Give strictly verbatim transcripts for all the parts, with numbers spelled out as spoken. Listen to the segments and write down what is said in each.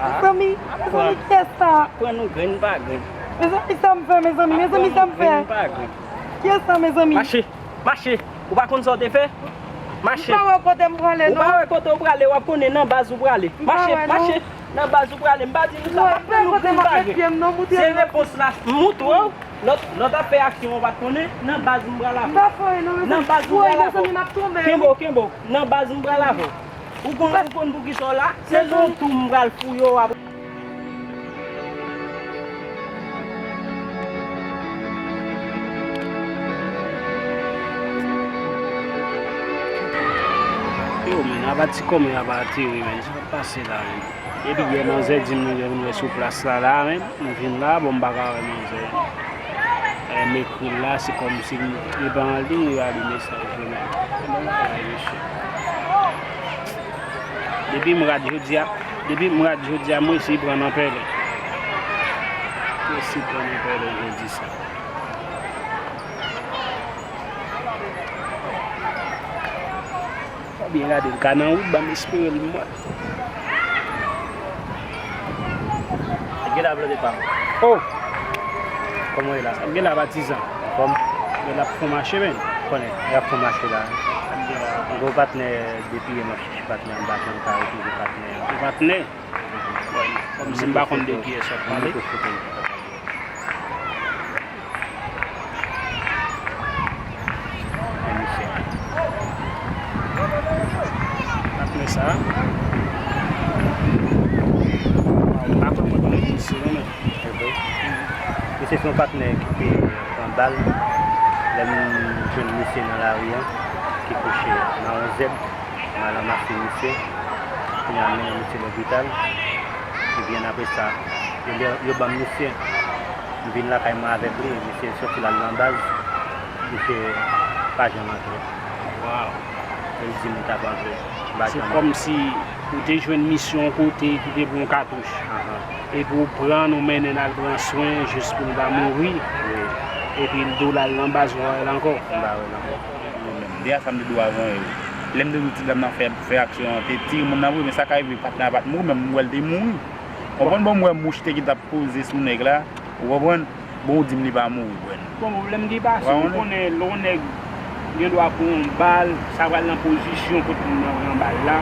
Mezanmi, mezanmi, kiyès sa? Pran nou grenn pa grenn. Mezanmi, sa m fè, mezanmi, mezanmi, sa m fè? Grenn pa grenn. Kiyès sa, mezanmi? Mache, mache. Ou pa konn sa w te fè? Mache. M pa wè kote m prale, non. Ou pa wè kote w prale, w ap konnen nan baz ou prale. Mache, mache. Nan baz ou prale. M pa di nou sa, pa pran nou grenn pa grenn. Se repons la. M moutre w. Lòt, lòt ap fè aksyon, ou pa t konnen. Nan baz m pral avè w. M pa fè anyen, non, mezanmi. Nan baz m pral avè w. Mezanmi, m ap tonbe, wi. Kenbe w, kenbe w. Nan baz m pral avè w. Ou konn, ou konn pou ki sa w la? Se nan tou m pral fouye w apre. Yo, men, apa ti kòmè apa ateri, men. Sa k ap pase la, men? Depi yè manzè di m nou gen vin wè sou plas la, la, men. M vin la, bon, m pa ka wè manzè. E m ekri l la, se kòmsi m, li pa anliy, li pa li mesaj yo menm. Bon bagay, mesye. Depi m rad jodi a, depi m rad jodi a, m resi pran nan pèlen. M resi pran nan pèlen jodi sa. Fò byen gade, l ka nan wout, ban m espere l mwen. Gen la blòde pa m. Oh! Kòman w ye la? Sa gen la patizan. Anfòm? Gen la pou fon mache, men. Konnen, y ap fon mache la. Sa gen la. Gwo patnè depi yè m ap chèche patnè, m pa janm ka retwouve patnè. Ou patnè? Kòmsi m pa konn de kiyès w ap pale. Patnè sa. Waw, m pa kwè mwen konnen misye non, men. Misye se yon patnè ki te pran bal. Lè m jwenn misye nan lari an, ki kouche nan yon zèb, m al ranmase misye. Kounye a, m mennen misye lopital. Ebyen, apre sa, yo, yo ban m misye. M vin lakay mwen avèk li. Misye soti l al nan baz. Misye pa janm antre. Waw. E l di m li t ap antre. M pa janm antre. Se kòmsi ou te jwenn misye yon kote ki te pou yon katouch. Ahan. Epi w pran n, ou mennen n al pran swen jis pou n pa mouri. Wi. Epi l di w l al nan baz, ou pa wè l ankò. M pa wè l ankò. Deja sa m te di w avan, e, lè m te di w ti dam nan fè, fè aksyon an, te tire moun nan vre, men sa ka rive patnè a pa t mouri, men m wè l te mouri. Ou konprann? Bon, m wè mouch te gentan poze sou nèg la, ou konprann? Bon, ou di m li pa mouri, bwè. Bon, pwoblèm ki pase, ou konnen lè yon nèg gen dwa pran yon bal, sa pral nan pozisyon kote moun nan pran bal la.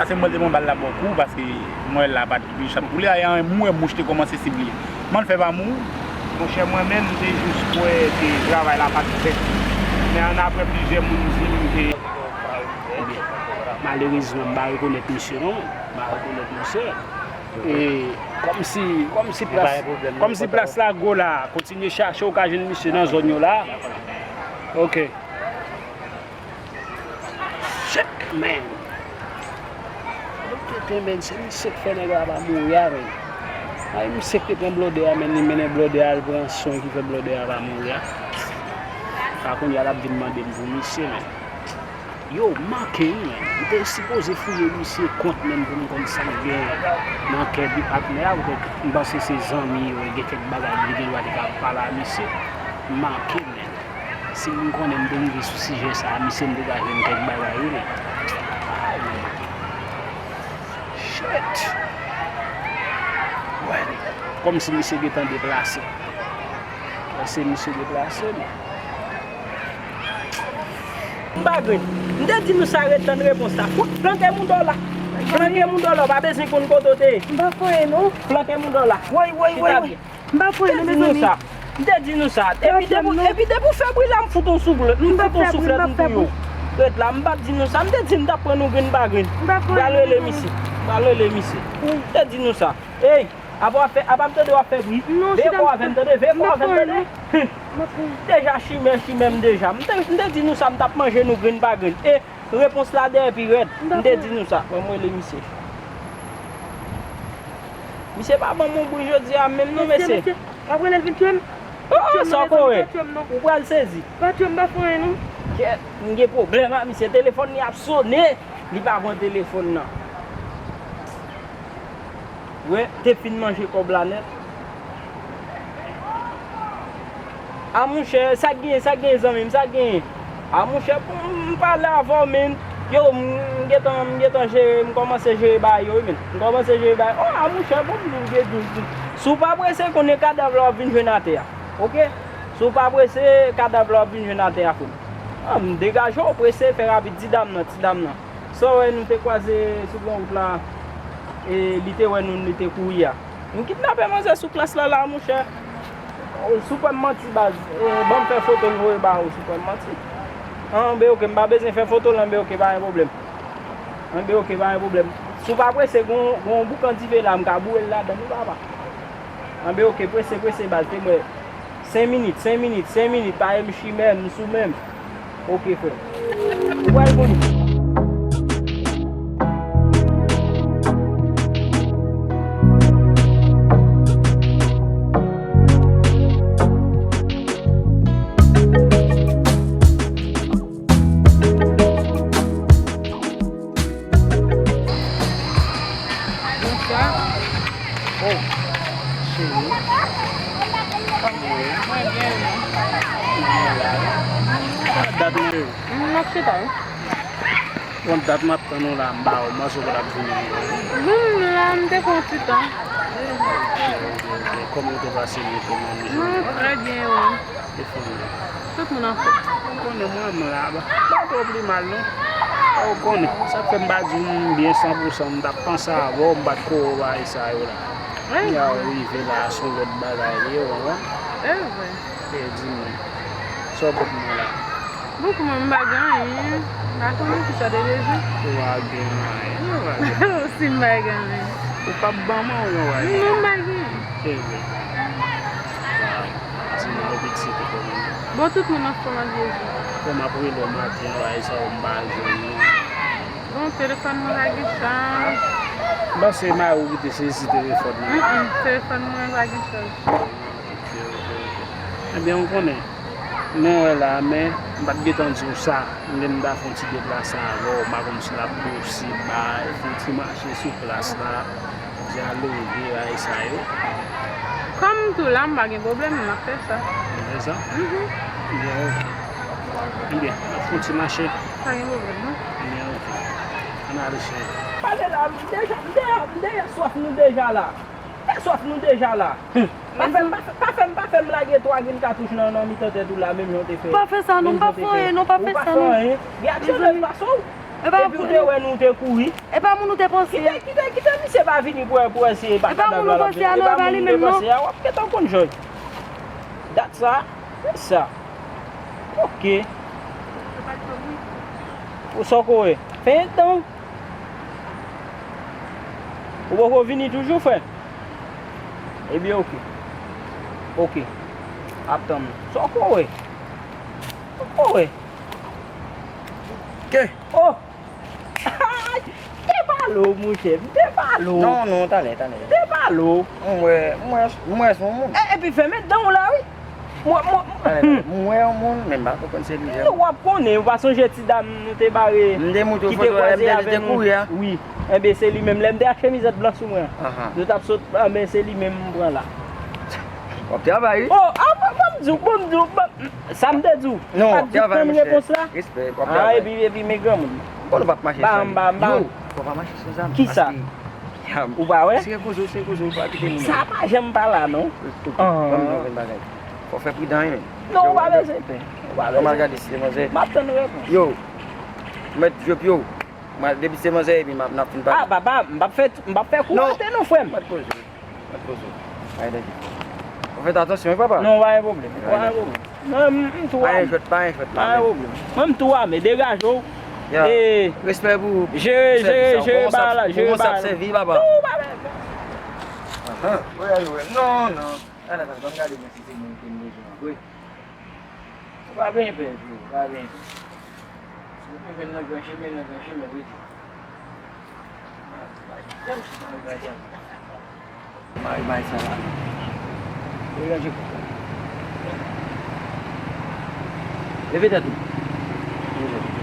Ase m wè l te pran bal la bò kou, paske m wè l la pa t, chat poule a, e an, m wè mouch te kòmanse sible. Kòman l fè pa mouri? Monchè, mwen menm, m te jis kwè ke travay la pa t fèt. Men annapre plizyè moun di m ke. Ebyen, malerezman, m pa rekonèt misye non, m pa rekonèt misye. E kòmsi, kòmsi plas, kòmsi plas la gwo la, kontinye chache, w ka jwenn misye nan zòn yo la. Ok. Shit, man. Tete, men, se misye k fè nèg la pa mouri a, men. Ay, misye k te pran blòdè a, men, li mennen blòdè a al pran swen ki fè blòdè a pa mouri a. Sa kounye a l ap vin mande m pou misye, men. Yo, m manke wi, men. M te sipoze fouye misye kont, men, pou m konn sa k gen nan kè de patnè a. Poutèt m panse se zanmi yo, gen kèk bagay li gen dwa te ka pale a misye. M manke, men. Si m konnen m te rive sou sijè sa a, misye m te ka jwenn kèk bagay wi, men. Shit. Wè, kòmsi misye gentan deplase. Kòmsi misye deplase, men. M pa grenn. M te di nou sa, ret tann repons la. Fout flanke mouda w la. Flanke mouda w la, w pa bezwen konn kote w te ye. M pa fè anyen non. Flanke mouda w la. Woy, woy, woy, woy. M pa fè anyen non, mezanmi. M te di nou sa. M te di nou sa. Epi depi, epi depi w fè bri la, m fout yon souflèt. M fout yon souflèt, m touye w. Ret la, m pa t di nou sa. M te di m t ap pran nou grenn pa grenn. M pral rele misye. M pral rele misye. M te di nou sa. Ey, apa w ap fè, apa m tande w ap fè bri. Veye kò w avè m, tande. Veye kò w avè m, tande. M deja chimè, chimè m deja. M te, m te di nou sa, m t ap manje nou grenn pa grenn. E repons la dèyè pi rèd. M te di nou sa. Ban m rele misye. Misye pa ban m yon bri jodi a menm non, mesye. Mesye, mesye, w ap rele l vin tchwe m? Oh, sa w kore. Ou pral sezi. Pa tchwe m, pa fè anyen non. Kèt, m gen pwoblèm ak misye. Telefòn li ap sone, li pa pran telefòn nan. Wè, te fin manje kòb la nèt. A monchè, sa k genyen, sa k genyen, zanmi m, sa k genyen? A monchè, m pale avè w, men. Yo, m gentan, m gentan jere, m kòmanse jere bagay yo, wi, men. M kòmanse jere bagay. Oh, a, monchè, bon, m di w, m di w. Si w pa prese, konnen kadav la w ap vin jwenn atè a. Oke? Si w pa prese, kadav la w ap vin jwenn atè a, frè m. Ah, m degaje w, prese, fè rapid, di dam nan, ti dam nan. Sa w wè, nou te kwaze sou gran wout la, e li te wè nou, li te kouri a. Nou kidnape manzè sou plas la, la, monchè. Si w kwè m manti, baz, e, ban m fè foto l voye ba ou, si w kwè m manti. Anben, oke, m pa bezwen fè foto l, anben, oke, pa gen pwoblèm. Anben, oke, pa gen pwoblèm. Si w pa prese, gon, gon boukan dife la, m ka boure l ladan l, wi, papa. Anben, oke, prese, prese, baz, te mwen. Senk minit, senk minit, senk minit, pa M chimè, m sou men m. Oke, frè. Ou pral konnen. Bonswa. Oh, cheri. Kòman w ye? Mwen byen, wi. Mwen la. Sa dat mwen. M ap chita, wi. Bon, dat m ap tann ou la, m ba ou, m panse w pa t ap vini ankò. Bon, m la, m te pran ti tan. Ok, ok, ok. Kòman w te pase l, kòman w jwenn? Mwen trè byen, wi. E fanmi? Tout moun anfòm. Ou konnen mwen, m la, pa, pa twò pi mal, non. Ou konnen, sa k fè m pa di w m byen san pou san, m t ap panse avè w, m pa t ko wè bagay sa yo la. Wi. Kounye a w rive la, se yon lòt bagay li ye, w konprann? E vre. E di mwen, sa w pot mwen la? Bon, pou mwen, m pa gen anyen. M pa konnen kisa w te bezwen. Ou pa gen anyen, ou pa gen. Si m pa gen anyen. Ou p ap ban mwen yon bagay? Non, m pa gen. Se vre. Waw. Di mwen, ou pitit ou kòman? Bon, tout moun anfòm ak Jezi. Bon, m ap rele w maten, bagay sa yo m pa jwenn ou. Bon, telefòn mwen pa gen chaj. M panse mari w ki te sezi telefòn nan. Mm, mm, telefòn mwen pa gen chaj. Ok, ok, ok. Ebyen, ou konnen, nou wè la, men m pa t gentan di w sa. M gen m ta fè yon ti deplase avè w, m pa konn si l ap posib, bay, fè yon ti mache sou plas la, dyaloge, bagay sa yo. Kòm m tou la, m pa gen pwoblèm, m ap fè sa. Ou fè sa? Mhm. Ebyen, ok. Ebyen, n ap fè yon ti mache. Pa gen pwoblèm, non. Ebyen, ok. Ann ale, cheri. Pale la, m deja, m deja, m deja swaf nou deja la. Fè swaf nou deja la. Hmm. Pa fè m, pa fè, pa fè m, pa fè m lage twa grenn katouch nan, nan mitan tèt ou la, menm jan w te fè. Pa fè sa, non, pa fè anyen, non, pa fè sa, non. Ou pa fè anyen. Gen aksyon lòt pase w. Epi w te wè nou te kouri. E pa moun ou te panse. Kite, kite, kite misye pa vini pou, pou eseye pa kadav la l ap jete. E pa moun ou panse a, non, e pa li menm, non. W ap gentan konn jan. Dat sa, se sa. Ok. Ou sa w ko wè? Fè dan w. Ou poko vini toujou, frè? Ebyen, ok. Ok. Ap tann ou. Sa w ko wè? Sa w ko wè? Ke? Oh! Depale w, monchè. Depale w. Non, non, talè, talè. Depale w. M wè, m wè, m wè se yon moun. E, epi fèmen dan w la, wi. Mwen, mwen, talè, talè. M wè yon moun, men m pa konprann se li. W ap konnen, ou pa sonje ti dam nou te bare, ki te kwaze avè nou? Wi. Enben, se li menm. Lè m te ak chemizèt blan sou mwen an. Aha. Nou t ap sot, enben, se li menm m pran la. W ap travay, wi. Oh, ah, bon, bon, m di w, bon, m di w, bon, sa m te di w. Non, w ap travay, monchè. Pa di tann repons la. Respè, w ap travay. Ah, epi, epi, men granmoun. Bon, nou p ap mache san li. Ba, ba, ba. Yo, w pa mache san zam. Kisa? Ou pa wè? Se koze w, se koze w, pa kite moun. Sa pa janm pa la, non. Ban m di w yon bagay. Fò w fè pridan, wi, men. Non, ou pa bezwen pè. Ou pa bezwen pè. Kòman gade si se manzè? M ap tann repons. Yo, mèt jwep yo. Mwen, depi se manzè, epi m ap, n ap fin pale. Ah, papa, m p ap fè, m p ap fè kou atè non, frè m. Mèt poze. Mèt poze. Ay, dèyè. Ou fè atansyon, wi, papa. Non, pa gen pwoblèm. Pa gen pwoblèm. Mwen, m, m tou ame. Pa gen jwèt, pa gen jwèt la. Pa gen pwoblèm. Mwen, m tou ame, degaje w. Ya. E, respè pou, jere, jere, jere bagay la, jere bagay la. Pou moun sa ap sèvi, papa. Non, pa gen. Ahan. Wè, wè. Non, non. Ala, ban m gade mwen si se mwen ke m bezwen an vre. Ou pa benyen pè, bro, ou pa benyen pè. Si w te jwenn nan gran chimen, nan gran chimen, wi. Janm chita nan gran chimen. Mari bay sa la. Ou ranje kòb la. Leve tèt ou. Leve tèt ou.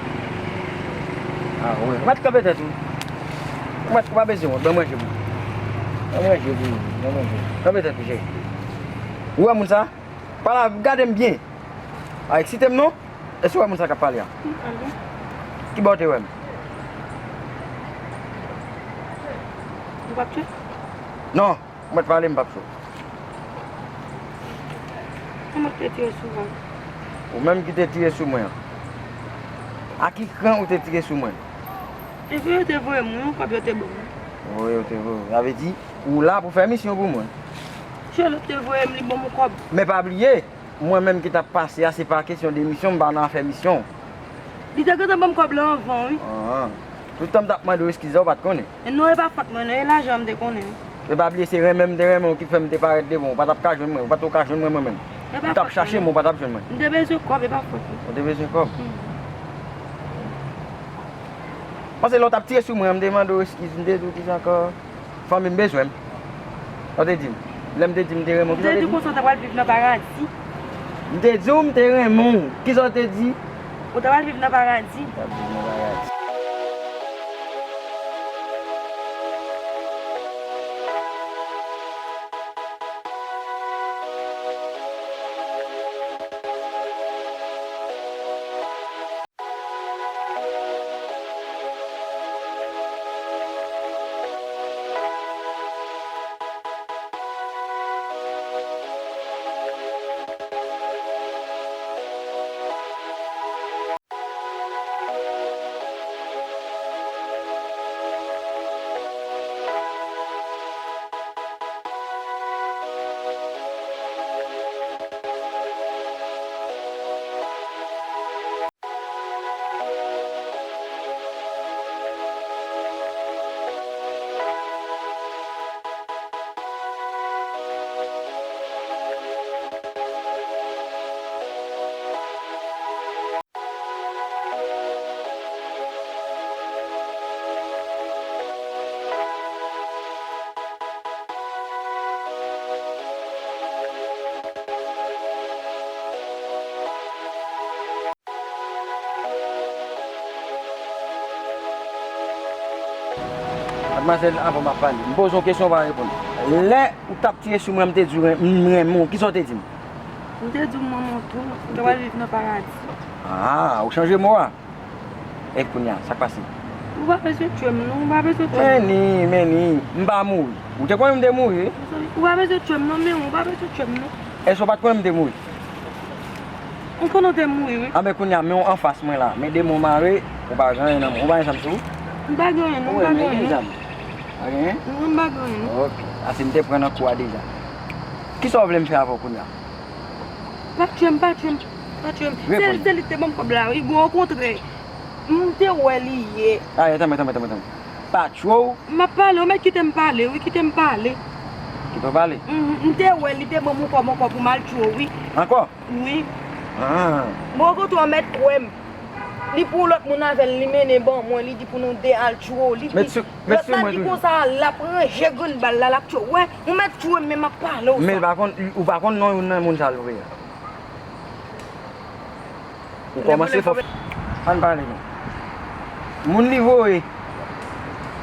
Ah, wi. Ou mèt kanpe tèt ou. Ou mèt, ou pa bezwen wont. Ban m ranje pou ou. Ban m ranje pou ou. Ban m ranje. Kanpe tèt ou, cheri. Ou wè moun sa? Pale avè m, gade m byen. Pa eksite m non. Èske w wè moun sa k ap pale a? M pa wè. Ki bò w te wè m? Ou p ap tchwe? Non, ou mèt pale, m p ap tchwe. Ou mèt te tire sou mwen. Ou menm ki te tire sou mwen an. A ki kran ou te tire sou mwen? Epi yo te voye m, wi, yon kòb yo te ban mwen. Wi, yo te voye w. Sa vle di, ou la pou fè misyon pou mwen. Charlotte te voye m, li ban m yon kòb. Men pa bliye, mwen menm ki t ap pase a, se pa kesyon de misyon, m pa nan afè misyon. Li te gentan ban m kòb la anvan, wi. Anhan. Tout tan m t ap mande w eskiz la, ou pa t konnen. E non, e pa fòt mwen, non, e lajan m te konnen. E pa bliye, se renmen m te renmen w ki fè m te parèt devan w. Ou pa t ap ka jwenn mwen, ou pa t ou ka jwenn mwen, mwen menm. E pa fòt mwen, non. M t ap chache m, ou pa t ap jwenn mwen. M te bezwen kòb, e pa fòt mwen. Ou te bezwen kòb? Hmm. Paske lè w t ap tire sou mwen, m te mande w eskiz, m te di w kisa ankò? Fanmi m bezwen m. Sa w te di m? Lè m te di m te renmen w, kisa w te di m? M te di w konsa w ta pral viv nan paradi. M te di w m te renmen w. Kisa w te di? Ou ta pral viv nan paradi. Ou ta viv nan paradi. Madmwazèl, avan m ap pale, m poze w kesyon, ou pa reponn. Lè ou t ap tire sou mwen, m te di w ren-, m renmen w, kisa w te di m? M te di w m renmen w tou, m ta pral viv nan paradi. Ah, ou chanje mo a? E kounye a, sa k pase? Ou pa bezwen tchwe m non, ou pa bezwen tchwe m non. Meni, meni, m pa mouri. Ou te konnen m te mouri, wi. Ou pa bezwen tchwe m non, men ou pa bezwen tchwe m non. Èske w pa t konnen m te mouri? M konnen w te mouri, wi. Anben kounye a, men w anfas mwen la. Men de men w mare, ou pa gen anyen nan men w. Ou pa gen zam sou ou? M pa gen anyen non, m pa gen anyen non. Ou renmen zam? Pa gen anyen? Non, m pa gen anyen non. Ok. Ase m te pran nan kou a deja. Kisa w vle m fè avè w kounye a? Pa tchwe m, pa tchwe m, pa tchwe m. Se, se li ki te ban m kòb la, wi. Bon, okontrè, m te wè li yè. Aye, tanmen, tanmen, tanmen, tanmen. Pa tchwe w. M ap pale, ou mèt kite m pale, wi, kite m pale. Kite w pale? Mhm, m te wè li te ban m yon kòb ankò pou m al tchwe w, wi. Ankò? Wi. Ah. Bon, okontrè, ou mèt kwè m. Li pou lòt moun avè l, li mennen ban mwen, li di pou nou de al tchwe w. Li di, lòt la di konsa, l ap ranje grenn bal la, l ap tchwe w. Wè, ou mèt tchwe m, men m ap pale w sa. Men l pa konn, ou pa konn non youn nan moun sa l voye a. Ou kòmanse fò. Ann pale non. Moun li voye,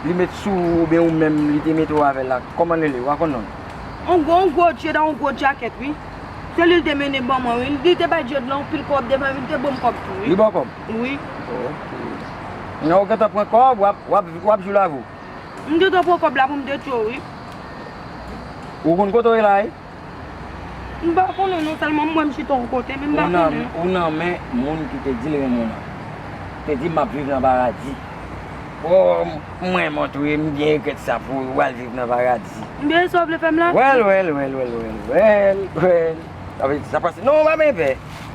li met sou ou oubyen ou menm li te mete w avè l la, kòman l rele? Ou pa konn non l? On gwo, on gwo Djed, on gwo djakèt, wi. Se li l te mennen ban mwen, wi. Li te bay Djed la anpil kòb devan, li te ban m kòb tou, wi. Li ba w kòb? Wi. Ok. Nan ou gentan pran kòb, w ap, w ap, w ap jwi lavi w. M gentan pran kòb la pou m te tchwe w, wi. Ou konn kote w ye la, wi? M pa konnen non, sèlman m wè m chita yon kote, men m pa konnen. Ou nan, ou nan men moun ki te di l renmen w lan. Te di m ap viv nan paradi. O, m renmen w tou, e m byen regrèt sa pou ou, w al viv nan paradi. M byen sa w vle fè m la? Wèl, wèl, wèl. Sa vle di sa pase. Non, w pa byen pè.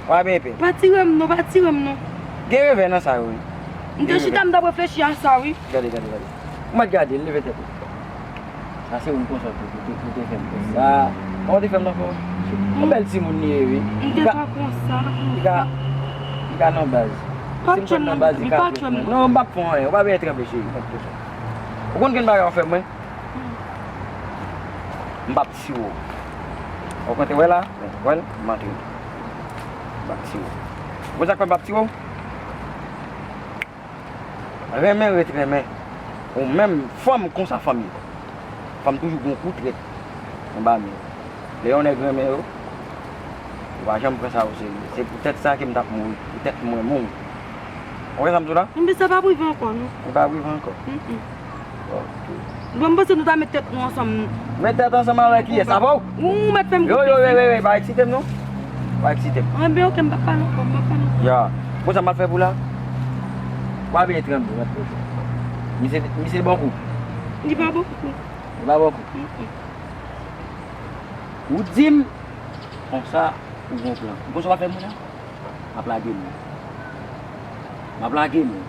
W pa byen pè. Pa tire m non, pa tire m non. Gen revè nan sa yo, wi. M te chita, m t ap reflechi a sa, wi. Gade, gade, gade. Ou mèt gade l, leve tèt ou. Sa se ou konsa ou te, ou te, ou te fè m konsa. Kòman ou te fè m nan fò? Yon bèl timoun li ye, wi. M te pa konsa. Li ka, li ka nan baz. Si m konn nan baz, li ka jwenn mwen. Non, m p ap fè w anyen. Ou pa bezwen tranble, cheri. M p ap fè w anyen. Ou konn gen bagay w fè mwen? M p ap tire w. Ou konn te wè la? Wè l? M antre. M p ap tire w. Ou konn sa k fè m p ap tire w? Renmen ret renmen. Ou menm, fanm konsa fanm ye. Fanm toujou gon kou trèt anba men yo. Lè yon nèg renmen yo, ou pa janm pran sa oserye. Se poutèt sa ke m t ap mouri. Poutèt m renmen w. Ou konprann sa m di w la? Enben sa p ap rive ankò, non. Li p ap rive ankò. Mm, mm. Bon, m panse nou ta met tèt nou ansanm. Met tèt ansanm avèk kiyès? Avè w? Ou mèt fè m... Yo, yo, yo, yo, yo, pa eksite m non. Pa eksite m. Anben, oke, m p ap pale ankò, m p ap pale ankò. Ya. Bon, sa m ap fè pou la? W ap vin tranble, mèt pwoche. Misye, misye bon kou. Li pa bon kou. Li pa bon kou. Ou di m konsa ou gon plan. Ou konn sa w ap fè mwen la? M ap lage mwen. M ap lage mwen.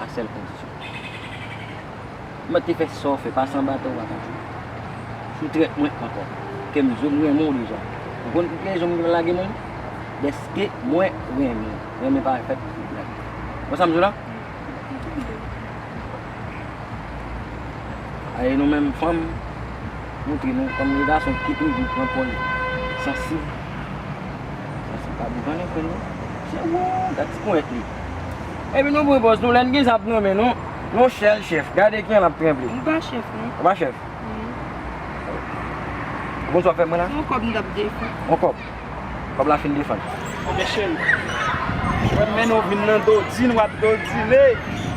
A sèl kondisyon. Ou mèt te fè sa w fè, pase anba tè w pa ka jwe. Si w trèt mwen ankò. Ke m di w m renmen w deja. Ou konn pou ki rezon m lage mwen? Dèske mwen renmen w. Renmen pa fèt pou blag. Konsa m di w la? Aye nou menm fanm, montre nou kòm de gason ki toujou pran pòz sansib. Sansib pa boukannen frè nou. Se wou, gad ti ponyèt li. Epi nou pran pòz nou, lè n gen zam nan men nou, nou chèl chèf. Gade kijan l ap tranble. M pa chèf non. Ou pa chèf? Ou konn sa w ap fè mwen la? Yon kòb m t ap defann. Yon kòb. Kòb la fin defann. Ebyen cheri, mwen mennen w vin nan dodin, w ap dodine.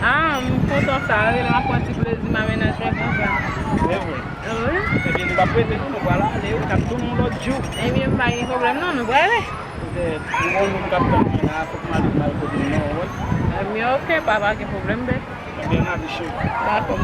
Ah, m kontan sa wi, lè m ap pran ti plezi m a mennaj mwen konsa. Se vre. Wi. Ebyen nou p ap rete non, nou pral ale wi, n ap tounen yon lòt jou. Ebyen m pa gen pwoblèm non, nou prale. Ebyen ou wè nou k ap tann mwen la, fòk m ale m al kote m non, ou wè. Ebyen oke, pa pa gen pwoblèm bèk. Ebyen n ale cheri. Dakò.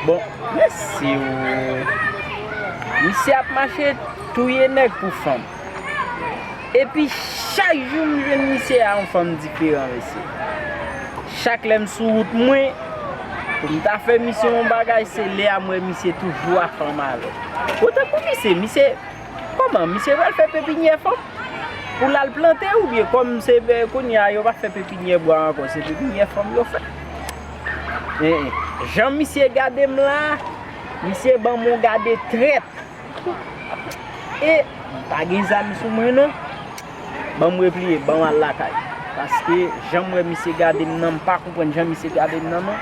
Bon, mesye o. Misye ap mache touye nèg pou fanm. Epi chak jou m jwenn misye a yon fanm diferan, mesye. Chak lè m sou wout mwen, pou m ta fè misye yon bagay, se lè a m wè misye toujou a fanm avè l. Otan pou misye, misye Kòman? Misye pral fè pepinyè fanm? Pou l al plante oubyen kòm se, kounye a yo pa fè pepinyè bwa ankò, se pepinyè fanm yo fè? Eh, eh. Jan misye gade m la, misye ban m yon gade trèt. E m pa gen zam sou mwen non. Ban m repliye, ban m al lakay. Paske jan m wè misye gade m nan, m pa konprann jan misye gade m nan non.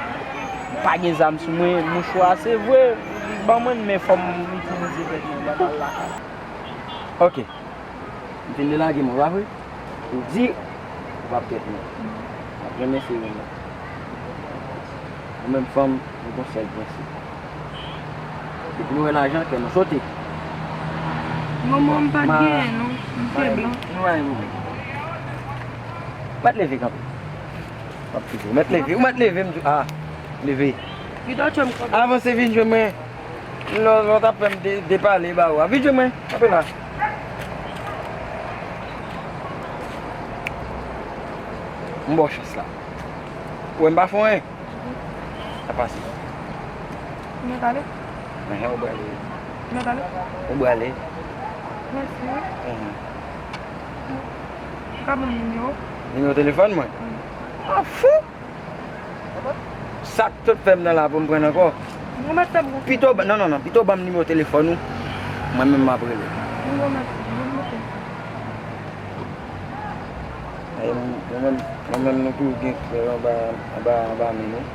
M pa gen zam sou mwen, mouchwa se vre, li ban mwen l, men fò m itilize tèt mwen, ban m al lakay. Ok. M fin delage mwen, pa vre? Ou di ou p ap tèt mwen. M ap janm eseye non. Nou menm fanm, nou gon sèl prensip. Depi nou wè lajan, kè nou sote. Moman m pa t genyen non. M te blan. Nou pa gen pwoblèm. Mèt leve kanpe. M ap kite w. Mèt leve. Ou mèt leve, m di, ah, leve. Avanse, vin jwenn mwen. Lò, lò w t ap fè m de-, depale ba ou a. Vin jwenn mwen. Kanpe la. M ba w chans la. Ou wè m pa fè w anyen. Sa pase. Ou mèt ale? Enhen, ou prale. Ou mèt ale? Ou prale. Mèsi wi. Enhen. Ou ka ban m nimewo? Nimewo telefòn mwen? Wi. Ah, fou! Sa k tout fè m nan la pou m pran ankò? Ou mèt fè m konfyans. Pito, non, non, non, pito ban m nimewo telefòn ou. Mwen menm m ap rele. Ou mèt, ou mèt. Mwen menm, mwen menm nou toujou gen klè anba, anba, anba men nou.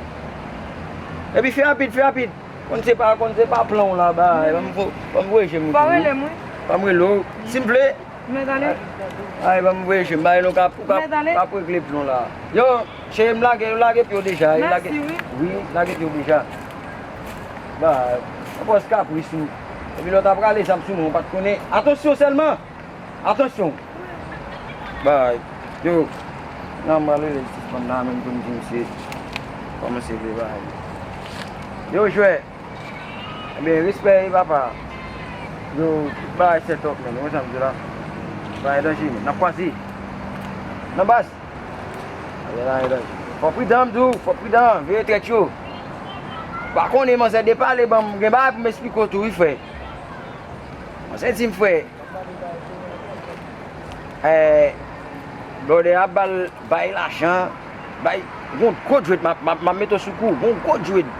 Epi fè rapid, fè rapid. Konn se pa, konn se pa plan w la, ba, ban m vo-, ban m voye je m. Fò w rele m, wi. Ban m rele w, silvouplè. Mèt ale. Ay, ban m voye je m, ba, nou ka, ou ka, ka regle plan la. Yo, cheri m lage, yo lage pye w deja, yo lage. Mèsi, wi. Wi, lage pye w deja. Ba, anpòs kapris ou. Epi lè w ta prale zam sou mwen, ou pa t konnen. Atansyon sèlman! Atansyon! Bay. Yo. Nan m pral rele sispann la menm pou m di misye kòmanse vle bay. Yo, jwè. Men respè wi papa. Yo, tout bagay set up, man. Ou wè sa m di la? Bagay danje, man. N ap kwaze. Nan baz. Bagay danje. Fò pridan, m di w, fò pridan. Veye tèt yo. Pa konnen manzè depale, ban m gen bagay pou m esplike w tou, wi, frè. Manzè di m, frè. Eh, brother ap ba l, bay lajan, bay, gon gwo dread, m ap, m ap, m ap mete w sou kou, gon gwo dread,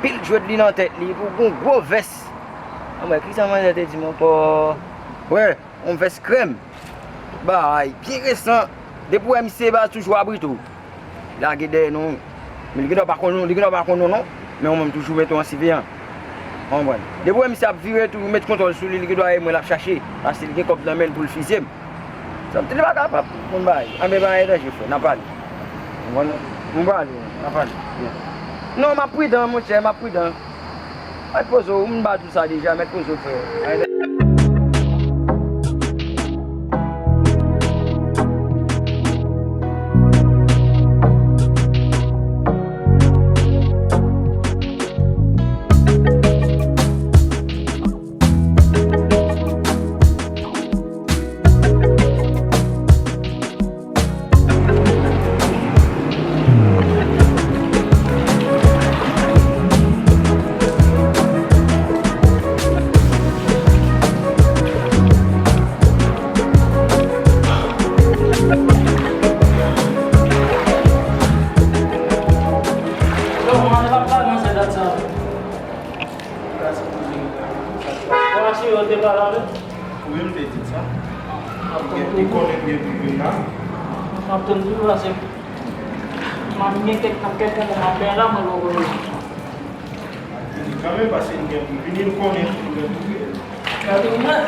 pil dread li nan tèt li, epi gon gwo vès. Anmwey, kisa manzè te di m ankò? Wè, yon vès krèm. Bay, byen resan. Depi w wè misye baz toujou abri tou. Lage dèyè nou. Men li gendwa pa konn nou, li gendwa pa konn nou non. Men ou menm toujou mete w an siveyan. Ou konprann? Depi w wè misye ap vire tou, ou met kontwòl sou li, li gendwa e mwen l ap chache. Paske li gen kòb nan men l pou l fizye m. Sa m te pa kapab konn bagay. Anben bagay danje frè, n a pale. Ou konprann? M pale, n a pale. Non, m ap pridan, monchè, m ap pridan. Mèt poze w, m ba di w sa deja, mèt poze w, frè. Ou asire w te pale avè l? Wi, m te di l sa. Li konnen m gen pou vin la. M ap tann toujou la, se m ap gen kèk, kèk moman m ap fè la, mwen poko vini. Li kanmenm, paske li gen pou vini, li konnen li gen pou vini. Gade mwen.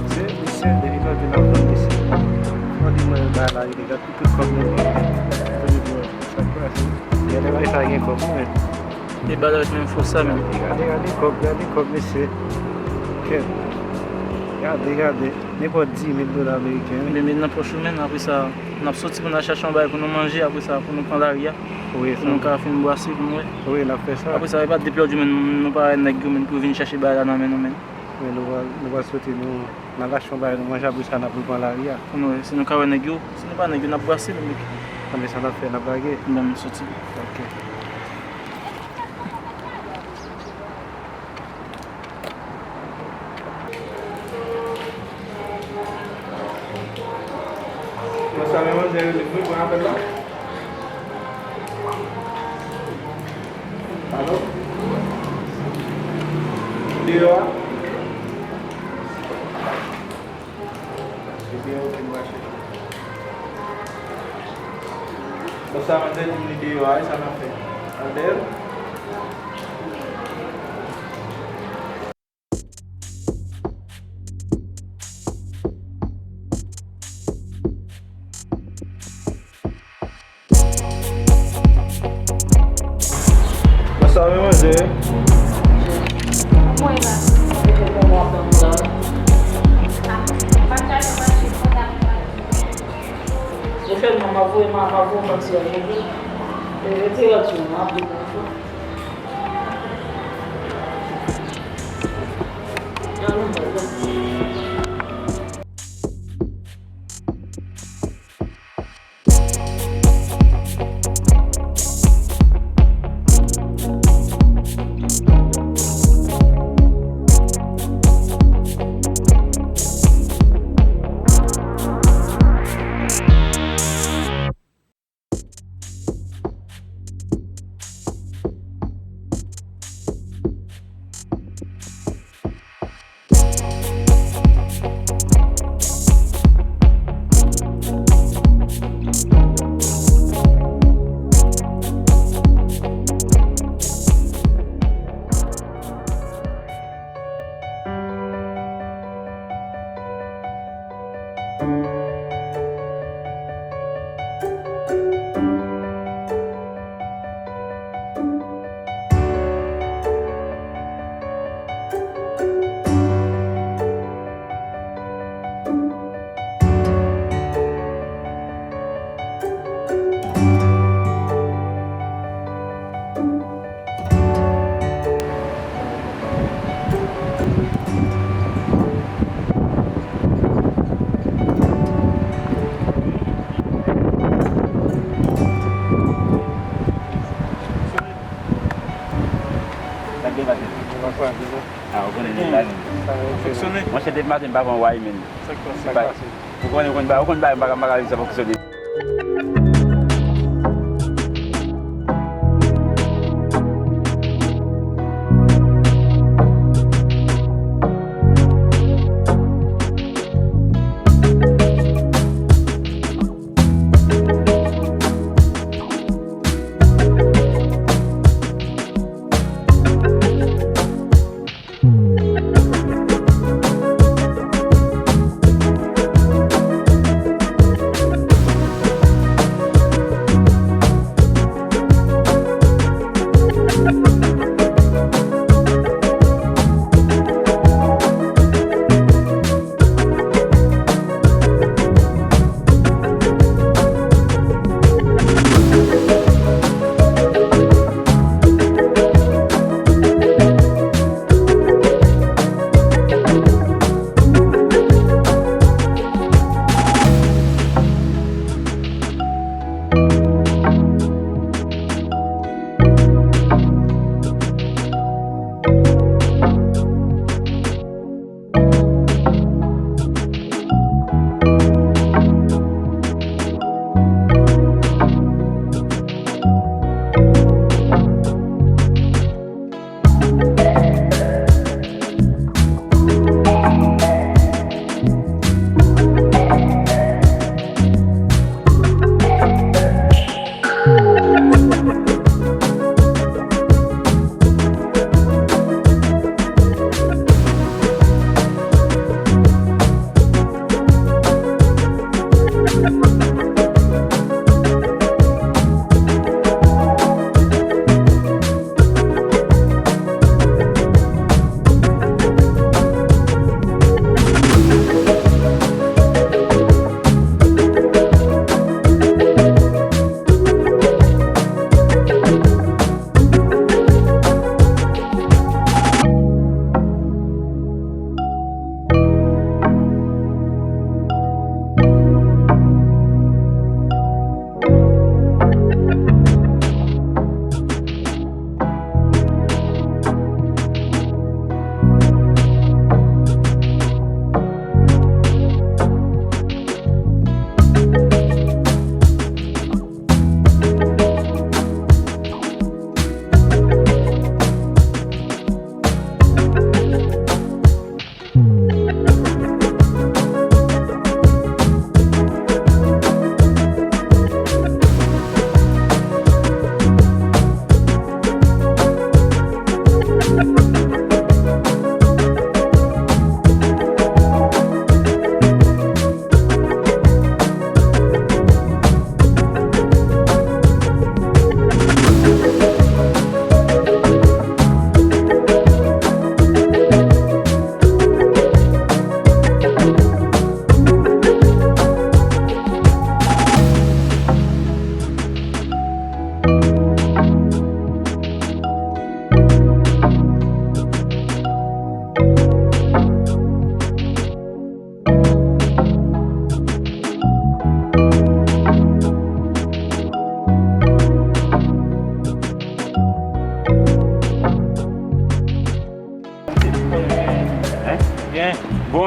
Se misye, depi lòt jou n ap vann misye. Fò di mwen bay la, li gad pou tout kòb nou gen. Fò di mwen, sa k pase? Genlè bay sa gen kòb, wi, men. E bat avèk menm fòs sa menm. Gade, gade kòb, gade kòb, mesye. Kèt. Gade, gade. Nenpòt dis mil dola ameriken, wi. Men, men nan pòch ou, men, apre sa, n ap soti pou n al chache yon bagay pou nou manje, apre sa, pou nou pran lari a. Wi, pou nou ka fin bwase, pou nou wè. Wi, n ap fè sa. Apre sa, e pa depi lòt jou, men, nou pa wè nèg yo, men, pou vin chache bagay la nan men nou, men. Men nou va, nou va soti, nou, n al achte yon bagay, nou manje, apre sa, n ap repran lari a. Pou nou wè, si nou ka wè nèg yo, si nou pa wè nèg yo, n ap bwase, men, men. Anben sa n ap fè, n ap lage. Bon, m soti. Ok. Bon, sa men manzè rele pou pran apèl la. Alo? Deyò a? Ebyen, ok, m pral chèche. Bon, sa manzè di m li deyò a, e sa n ap fè? Andèyè? Bonswa, men manzè. Mwen la. Pwochènman, m ap voye, m ap, m ap voye yon taksi a, ok? Retire lòt sou mwen, ap vin nan fò. Sa k gen pase? Ah, ou konnen nèg la menm. Sa fonksyone. Monchè, depi maten m pa pran way menm. Sa k pase? Ou konnen, ou konn ba, ou konn ba, m pa ka, m pa ka viv san fonksyone.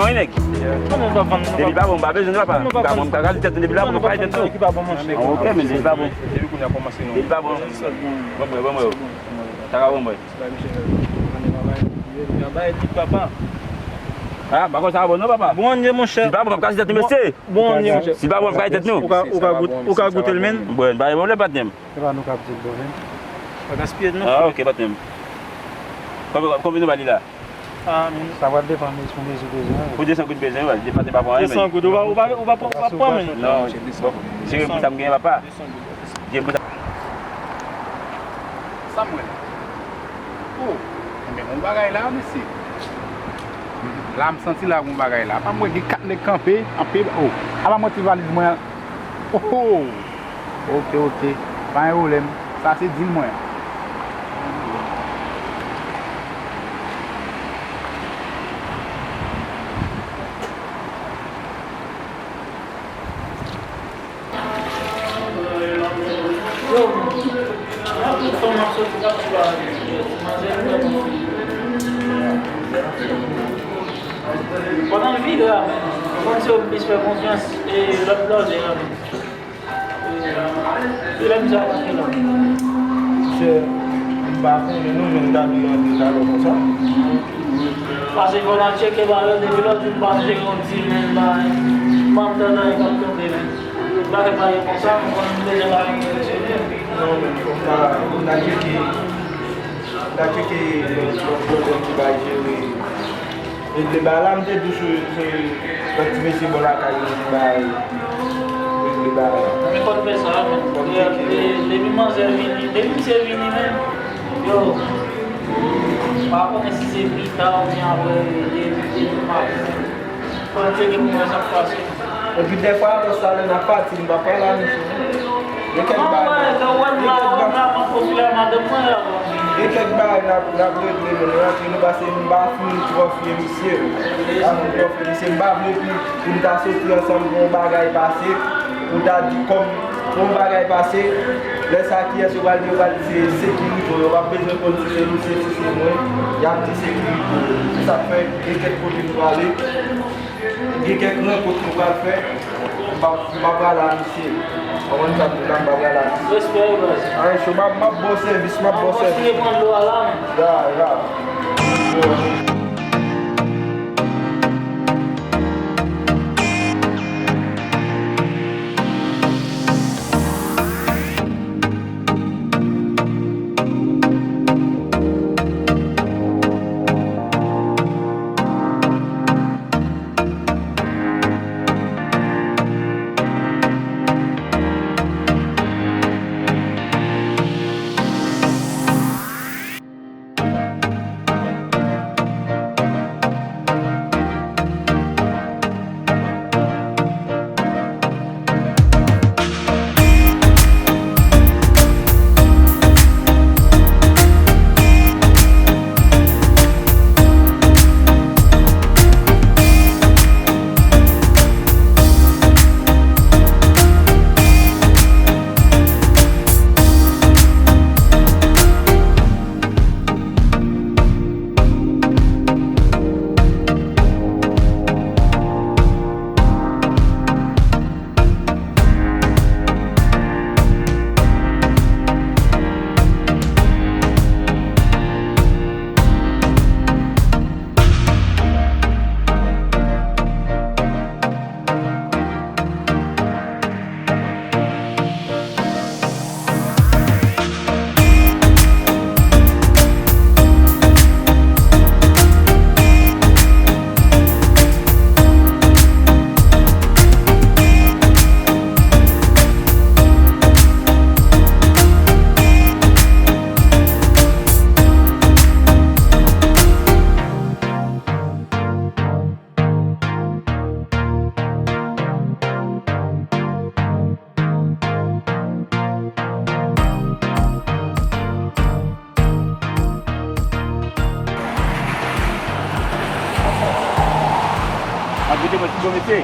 Nèg. Depi l pa bon, m pa bezwen li, papa. M ka bon, m ka rale tèt nou depi l pa bon, m pa rale tèt nou. Ki pa bon, monchè. Ok, men depi l pa bon. Depi kounye a kòmanse nou. Depi l pa bon. Bon, bon, bon, bon. Sa ka bon, bon. Bay Michel, ann bay, bay, bay, bay, bay, papa. Ah, pa konn sa bon non, papa. Bon, anye, monchè. Si pa bon, m ap kase tèt nou, mesye. Bon, anye, monchè. Si pa bon, m ap kase tèt nou. Ou ka, ou ka gout-, ou ka goute l, men. Bon, pa gen pwoblèm, patnè m. Se pa nou k ap di l bon, men. Pa gaspiye, non. Ah, ok, patnè m. Konbyen, konbyen nou ba li la? Ah, men. Sa va depann de pou mezi bezwen. Pou de san goud bezwen, wi. Patnè m pa pran anyen, men. De san goud, ou pa, ou pa, ou pa, ou pa pran, men. Non, se pou sa m genyen, papa. Gen pou sa. Sa m wè la? Oh, men gon bagay la, mesye. La, m santi la gon bagay la. Apa m wè gen kat nèg kanpe, anpe, oh. Apa m wè ti valiz mwen an. Oh, oh. Ok, ok. Pa gen pwoblèm. Sa se dil mwen an. Yo, nan tout fanm ap soti, ap sou la, manzè yo. Pandan l vide la, men, ou konn se yo m plis fè konfyans, e lòt blòdè yo, men. E, e lè misye ap antre la. Monchè, m pa konnen non, men m ta dwe antre talè konsa. Pase fò n al tcheke ba yo, depi lòt jou m pa jere yon di mil bagay. M pa tande anyen k ap tonbe, men. Bagay pa ye konsa, m konn m bezwen bagay ki fonksyone. Non, men fò m ta, fò m ta tcheke, m ta tcheke lòt, lòt pwoblèm ki bay jere. Regle bagay la, m te di w se, se lòt ti mesye bò lakay yo ki bay regle bagay la. Men fò n fè sa, men. Fò n tcheke. Depi manzè vini, depi misye vini, men, yo, m pa konnen si se pita oubyen apre, depi, depi maten. Fò n tcheke pou wè sa k pase. Epi dèfwa, apre sa, lè n ap pati, nou pa pral a misye. Gen kèk bagay, gen kèk bagay, gen kèk bagay n ap, n ap regle, men nou rantre, nou pase, nou pa fin twò fye misye. Pa fin twò fye misye, m pa vle pou, pou n ta soti ansanm, pou yon bagay pase, pou ta di kòm, pou yon bagay pase, lè sa kiyès yo pral di, yo pral di se sekirite, yo p ap bezwen konn si se misye, si se mwen, y ap di sekirite. Se sa k fè, gen kèk kote nou prale. Gen kèk rankont nou pral fè. M pa, m pa pral a misye. Ou konprann sa m di la, m pa pral a misye. Respè, baz. Alright, so, m ap, m ap ba w sèvis, m ap ba w sèvis. Kontinye pran dlo a la, men. Ya, ya. Ap kite mwen ti bon, mesye.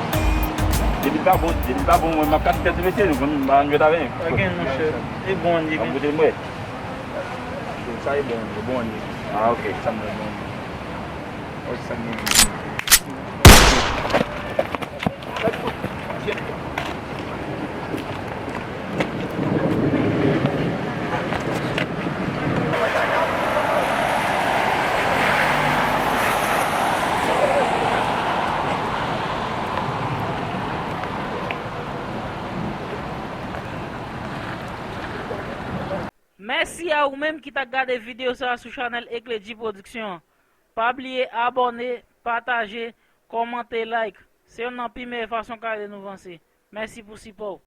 Depi l pa bon, depi l pa bon, mwen, m ap kase tèt mesye, nou konn, m pa jwèt avè. Pa gen, monchè. E bon, li. Ap koute mwen. Sa e bon, e bon, li. Ah, ok. Sa mwen bon. Wè sa gen. Mèsi a ou menm ki t ap gade videyo sa a sou chanèl Ekledji Production an. Pa bliye abòne, pataje, kòmante, like. Se youn nan pi meyè fason k ap ede nou vanse. Mèsi pou sipò w.